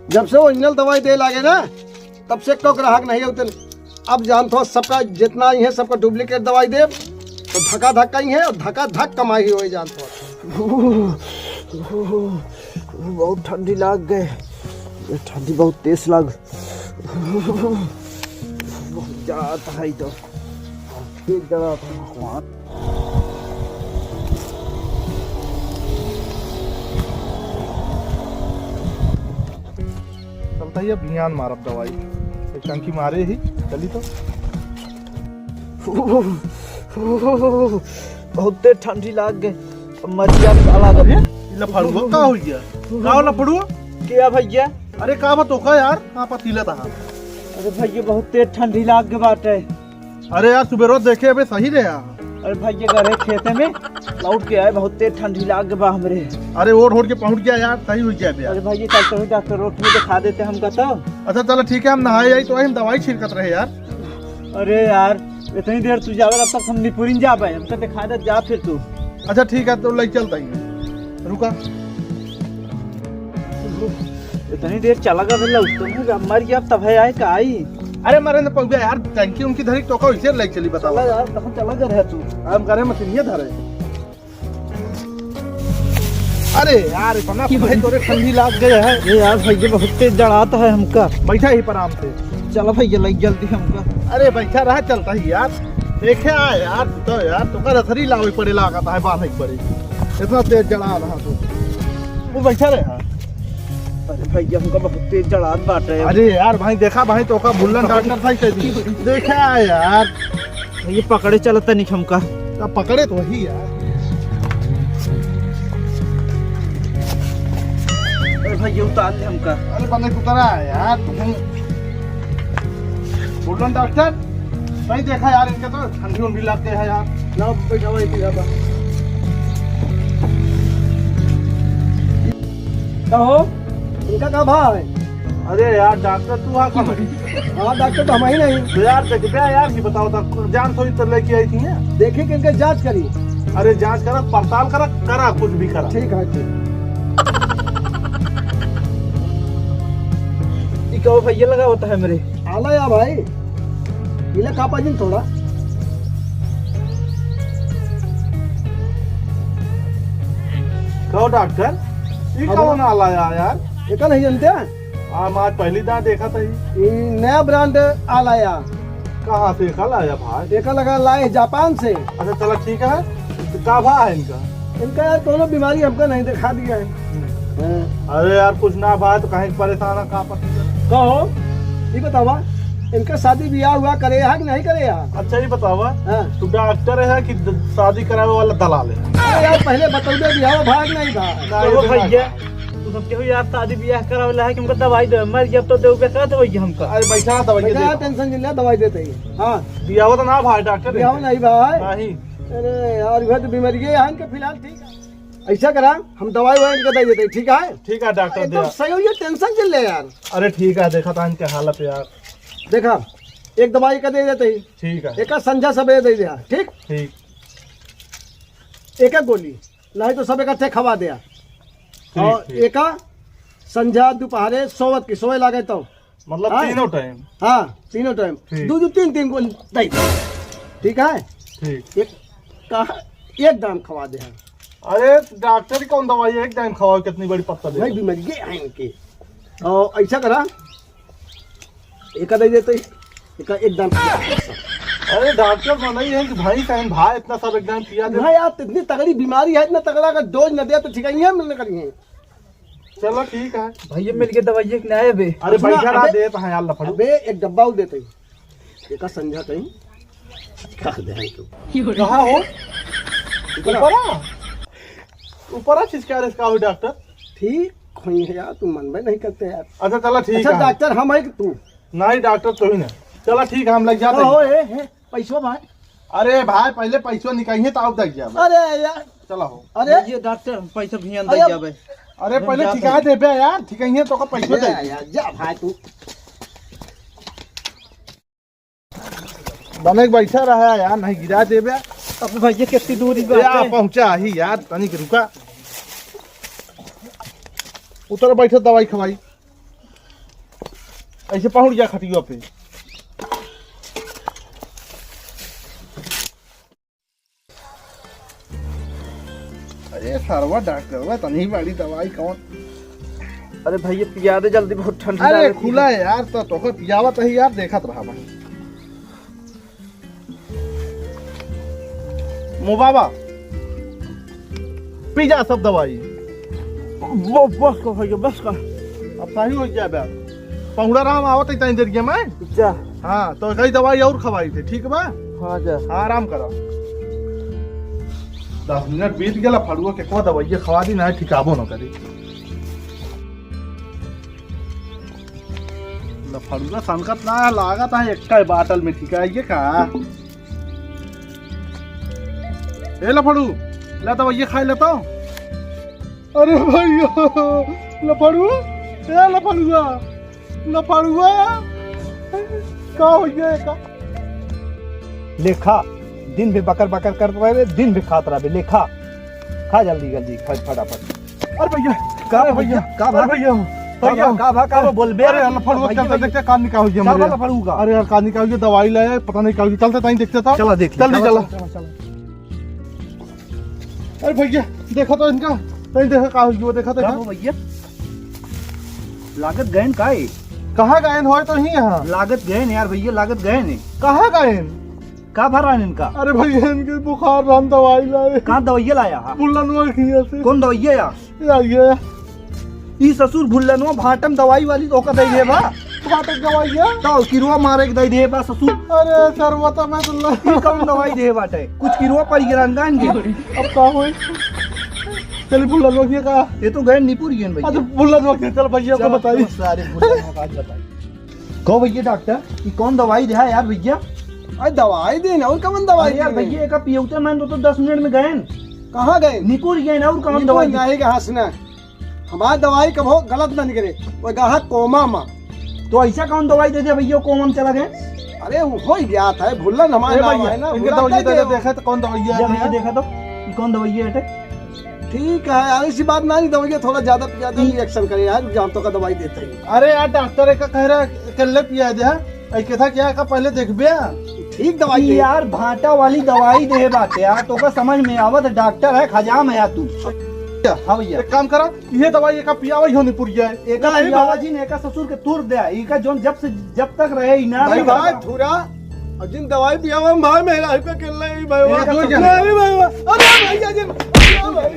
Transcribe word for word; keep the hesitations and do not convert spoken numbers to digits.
जब से ओरिजिनल दवाई दे लागे ना, तब से एक्को ग्राहक नहीं होते। अब जानत हो, सबका जितना ही है, सबका डुप्लीकेट दवाई देब, तो धका धक कहीं है और धका धक कमाई होई, जानत हो। बहुत ठंडी लाग गए, ये ठंडी बहुत तेज लाग, बहुत ज्यादा है इधर। एक जगह पर भगवान। चलता ही अब भियान मारब दवाई। एक टंकी मारे ही, चली तो। बहुत तेज ठंडी लाग गए। मरिया साला अरे, गबे। ई लफड़ुआ का हो गया? का हो लफड़ुआ? क्या भैया? अरे का बा तोका यार, का पतीला था? अरे भैया, बहुत तेज ठंडी लाग गए बाटे। अरे यार, सुबेरो देखे अबे सही रहे यार। अरे भैया, गए खेते में, लौट के आए, बहुत तेज ठंडी लाग गए बा हमरे। अरे ओढ़ ओढ़ के पहुंच गया यार, सही हो गया बे यार। अरे भैया, चलते हुए डॉक्टर रोड में दिखा देते हमका तो। अच्छा चलो ठीक है, हम नहाए आई तो हम दवाई छिड़कत रहे यार। अरे यार, इतनी देर तू जावे, तब तक हम निपुरिन जाबे, हमका दिखा दे, जा फिर तू। अच्छा ठीक है, तो ले चलता ही, रुका। इतनी देर चला गया, लौट तो नहीं, अब मर गया, तब है आए का आई। अरे मरे न पौबे यार, टंकी उनकी धरी तो का इसे ले चली, बताओ। चला यार, कहाँ चला गया है तू? हम करे मशीनिया धरे। अरे यार, इतना की भाई तोरे ठंडी लाग गए है। ए यार भैया, बहुत तेज जड़ात है हमका। बैठा ही पर आराम से। चलो भैया, लग जल्दी हमका। अरे बैठा रहा, चलता ही यार। देखे आ यार, तू तो यार, तोका रसरी लावे पड़े, लागत है, बांधे पड़े। इतना तेज जड़ा रहा तू। वो बैठा रहे यार। अरे भैया, हमका बहुत तेज जड़ात बाटे। अरे यार भाई, देखा भाई, तोका बुल्लन डॉक्टर था ही कह दी। देखा आ यार। ये पकड़े चलता नहीं हमका। अब पकड़े तो वही यार। अरे भाई, ये उतार ले हमका। अरे बंदे उतरा है यार, तुम। बुल्लन डॉक्टर, सही देखा यार, इनके तो ठंडी उंडी लगते हैं यार। ना, बैठा हुआ इसी जगह पर। का हो? इनका का भाव है? अरे यार डॉक्टर, तू आ कहाँ? हाँ डॉक्टर, तो हम ही नहीं। तो यार देख बे यार, ये बताओ तो, जान थोड़ी तो लेके आई थी ना। देखी कि इनके जांच करी। अरे जांच करा, पड़ताल करा, करा कुछ भी करा। ठीक है, ठीक। ई कहो भैया, लगा होता है मेरे। आला या भाई, इला कापा जिन थोड़ा। कहो डॉक्टर, ई अरे। कौन आला या यार? एका नहीं जानते? हम आज पहली दांय देखा था ही। ई नया ब्रांड आला या। कहाँ से एका लाया भाई? एका लगा लाए जापान से। अच्छा चला ठीक है, तो का भाव है इनका? इनका यार कोनो बीमारी हमका नहीं दिखा दिया है। हम्म। हाँ। अरे यार कुछ ना भाई तो कहीं परेशान है, का पता। कहो, ये बतावा, इनका शादी ब्याह हुआ करे है कि नहीं करे है? अच्छा ये बतावा, हाँ। तू डॉक्टर है कि द-, शादी करावे वाला दलाल है? अरे यार पहले बतौले ब्याह भाग नहीं था। ना, तो ये वो तो ना भैया, था। तू सब केहू यार शादी ब्याह करावेला है कि हमका दवाई दे, मर गया तो देवे का दवाई हमका। अरे बैठा दवाई बैठा, देता। टेंशन जिन ले, दवाई देते ही। हाँ। बियाह तो ना भाई डॉक्टर बियाह है। नहीं भाई। नहीं। अरे यार, वह तो बीमारी है, इनके फिलहाल ठीक है। ऐसा करा, हम दवाई ववाई इनका दे देते, ठीक है? ठीक है डॉक्टर एकदम दे। सही हो, ये टेंशन जिन ले यार। अरे ठीक है, देखा था इनके हालत यार। देखा, एक दवाई का दे देते ही। ठीक है। एक संझा सबेरे दे दिया, ठीक? ठीक। एक एक गोली। नहीं तो सब इकट्ठे खवा दे। ठीक, और ठीक। एका संझा दोपहरे सोवत की सोए लागे तो। मतलब हाँ? तीनों टाइम? हाँ, तीनों टाइम। ठीक। दो, दो, तीन, तीन गोली दे दे। ठीक है? ठीक। एक का, एक दाम खवा दे। अरे डॉक्टर ही कौन दवाई है, एक दाम खवाओ, कितनी बड़ी पत्ता दे भाई, दो। बीमारी ये है इनकी। और ऐसा करा, एका दे देते, एका एकदम। अरे डॉक्टर मना ही है कि भाई कहीं भाई इतना सब एकदम किया दे। भाई आप इतनी तगड़ी बीमारी है, इतना तगड़ा अगर डोज न दे तो ठीक है, मिलने करी है। चलो ठीक है। भैया मिल के दवाई एक नया बे। अरे सुना, बैठा रहा अबे, दे तो हाँ यार लफड़ू। अबे एक डब्बा और देते ही। एका संझा कहीं। क्या दे है तू? कहाँ हो? ऊपर आ। ऊपर आ, चिचका रे, इसका हो डॉक्टर। ठीक होई है यार, तू मनबे नहीं करते यार। अच्छा चला ठीक अच्छा, है। डॉक्टर हम है कि तू? नहीं डॉक्टर तू ही ना। चला ठीक है, हम लग जाते तो हैं। हो, ए, ए, पैसवा भाई। अरे भाई पहले पैसवा निकालिए तो आप देख जाओ। अरे यार। चला हो। अरे ये डॉक्टर हम पैसा भी अंदर अरे जाबे। अरे हम पहले जाते ठिका हैं। दे बे यार, ठिकाइए तो का पैसा अरे दे। यार, जा भाई तू। बने के बैठा रहा यार, नहीं गिरा देबे। अब भैया कितनी दूरी ए, बात आ है? पहुंचा ही यार, तनिक रुका। उतर बैठो, दवाई खवाई। ऐसे पहुँच जा खटिया पे। अरे सरवा डॉक्टरवा, तनी बड़ी दवाई कौन? अरे भैया, पिया दे जल्दी, बहुत ठंडी अरे लागत है। खुला है यार, तो तोके पियावत है यार, देखत रहा भाई। मो बाबा, पी जा सब दवाई। वो बस कर भैया, बस कर। अब सही हो गया बे। पहुड़ा राम आवत है तनी देर में। जा। हाँ, तो कई दवाई और खवाई थे, ठीक बा? हाँ, जा। हाँ, आराम करो। दस मिनट बीत गया, फड़ुआ के को दवाई खवा दी ना, ठिकाबो न करी। लफड़ुआ सनकत ना लागत है, एक का बाटल में ठिकाइए का। ए लफड़ू, ला दवाई खाए लेता हूँ। अरे भैया, लफड़ू, ए लफड़ुआ, लफड़ुआ, का हो गया का? ले खा, दिन भी बकर बकर करत रहबे, दिन भी खात रहबे, ले खा, खा जल्दी जल्दी, खा फटाफट। अरे भैया, का अरे भैया, भैया, का अरे भा? भैया, का भैया। भा, का भा, का भा, बोल बे। अरे यार, लफड़ुआ भैया, चलते भैया। देखते कान निकाल हो गया का मेरे। भा लफड़ू का? अरे यार, कान निकाल हो गया, दवाई लाए, पता नहीं का हो गया। चलते ताई देखते तो। चला देख, जल्दी चला, चला। चला, चला, चला। अरे भैया, देखा तो इनका, ताई देखा का हो गया, देखा तो का इनका। हो भैया? लागत गयन का है? कहाँ गयन होए तो ही यहाँ। लागत गयन यार भैया, लागत गयन है। कहाँ गयन? का भरा है इनका? अरे भैया, इनके बुखार, हम दवाई लाए। कहाँ दवाइया लाया? हाँ। बुल्लनवा किया से। कौन दवाइया या? या ये। ई ससुर भुल्लनवा भाटम दवाई वाली तो का दे दे बा। भाटम दवाइया? तो किरुआ मारे के दे दे बा ससुर। अरे सरवा, तो मैं तो ला- ई कौन दवाई दे बाटे? कुछ किरुआ पड़ गया रंगान के। अब का होई? चल बुल्लनवा किया का? ये तो गए निपुर गए भैया। अच्छा, बुल्लनवा किया, चल भैया को चलो, बताई। चलो, सारे बुल्लनवा का आज बताई। कहो भैया डॉक्टर, ई कौन दवाई देहा यार भैया? अरे दवाई देन, और कवन दवाई अरे यार देन? भैया, एका पियौते मन तो, तो दस मिनट में गएन। कहाँ गए? निपुर गएन, और कौन निपुर दवाई दे? नहीं के हंसना। हमार दवाई कभो गलत ना निकले। वो गाहक कोमा मा। तो ऐसा कौन दवाई दे दे भैया, कोमा में चला गए? अरे वो हो ही गया था, भुल्लन हमार ए नाम भैया, है ना, इनके भुला दवाई दे दे, गए हो। देखा तो कौन दवाई है ये भैया, भैया? देखा तो, ई कौन दवाई है बेटे? ठीक है यार, ऐसी बात ना, नहीं दवाई थोड़ा ज्यादा, ज्यादा ई- रिएक्शन करे यार, रुक जा, हम तो का दवाई देते हैं। अरे यार, डॉक्टर एक कह रहा है, कल्ले पिया दे, हाँ? ऐ कथा क्या का पहले देखबे? ठीक दवाई ई दे। यार, भाटा वाली दवाई दे बात यार, तो का समझ में आवत, डॉक्टर है, खजाम है यार तू। क्या? हाँ भैया। एक काम करा, ये दवाई एका पियावा ही होनी पुर जाए। एका नहीं पियावा भाई। जी ने एका ससुर के तुर दे, एका जोन जब से, जब तक रहे, ई ना भाई, रहे भाई, बाबा। थोड़ा, और जिन दवाई पियावा हम भाई, मेरा आपका कल्ला ही भाई, एका वाह। ससुर नहीं भाई, वाह। अरे भैया जी, अरे भाई।